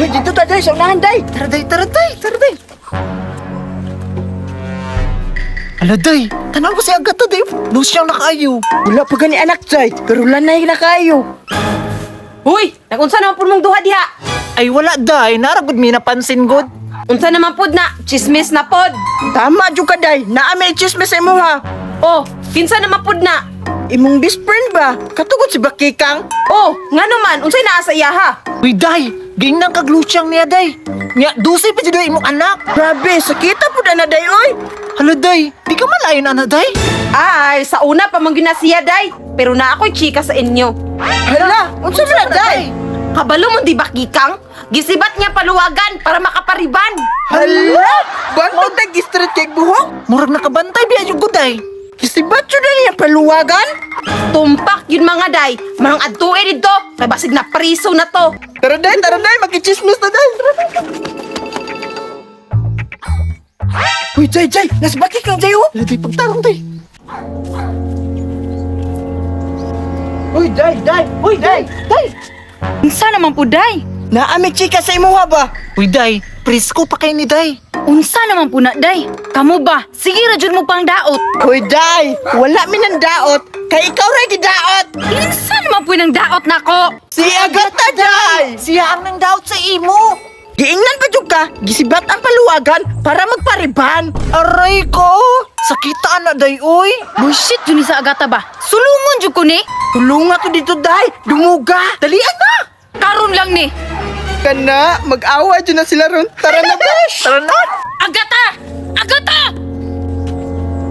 Uy, dito ta, day, sa unahan, day. Tara day, tara day, tara day. Ala day, tanaw ko si Agata day. Lusyang nakaayo. Wala pa gani anak, day. Pero lanay na kayo. Uy, nagunsa naman pud mong duha diha? Ay wala day, naragod mi napansin god. Unsa naman pud na? Chismis na pod. Tama jud ka, day. Naa may chismis sa imo ha. Oh, kinsa naman pud na? Imong best friend ba? Katugod si Bakikang. Oh, ngano man, unsay naa sa iya ha? Uy day, ginang kag lusyang niya day. Nya dusay pa jud day imong anak. Grabe, sakita pud ana, day, oy. Hala day, di ka malayon ana day. Ay, sa una pa man gyud na siya day. Pero na ako'y chika sa inyo. Hala, unsa man na, day? Kabalo mo di ba kikang? Gisibat niya paluwagan para makapariban. Hala, bantog tag street kay buhok. Murag nakabantay biya jud ko day. Gisibat jud na niya paluwagan. Tumpak yun mga day. Mga adtue dito. Kay basig na priso na to. Tara, day, makichismis na, day. Tara, day. Uy, Jay, Jay, nasa Bakikang, Jay, oh. Hala day, pagtarong day. Uy, day, day. Uy day, day. Unsa naman po, day? Naa may chika sa imuha ba? Uy day, presko pa kay ni day. Unsa naman po na, day? Kamu ba? Sige ra jud mo pang daot. Uy, day, wala mi nang daot. Kay ikaw ra gidaot. Unsa naman po nang daot nako? Si Agata, day. Siya ang nang daot sa imo. Giingnan pa jud ka, gisibat ang paluwagan para magpariban. Aray ko! Sakita na day uy. Bullshit jud ni sa Agata ba? Sulungon jud ko ni. Tulunga to dito, day. Dumuga. Dalian na. Karon lang ni. Kana, mag-awa jud na sila ron. Tara na, besh. Tara na. Agata! Agata!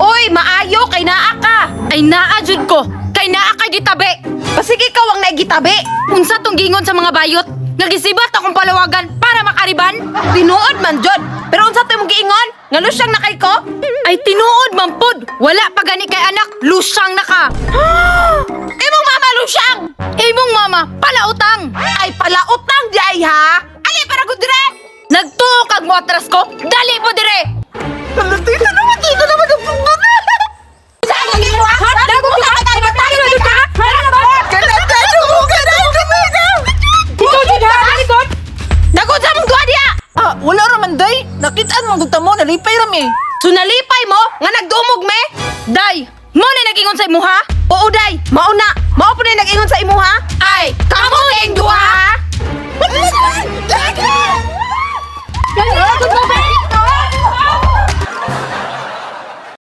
Uy, maayo kay naa ka. Ay naa jud ko. Kay naa kay gitabi. Basig ikaw ang naigitabi. Unsa tong gingon sa mga bayot? Nga gisibat akong palawagan para makariban? Tinuod man jud. Pero unsa to imong giingon? Nga lusyang na kay ko? Ay tinuod man pod. Wala pa gani kay anak, lusyang na ka. Imong mama lusyang. Imong mama palautang. Ay palautang di ay ha. Ali para gud dire. Nagtuo kag mo atras ko, dali po dire. Hala day, tanawa day, tanawa na pugno na. Sa akong gibuhat. Dago ka kay batay jud ka. Kana, day, dumuga, day, dumuga. Ikaw jud ha. Likod. Dagod sa mong duha diha. Ah, wala raman day. Nakitaan mong gugta mo, nalipay rami. So nalipay mo nga nagdumog me? Day, mo na nagingon sa imuha? Oo day, mauna.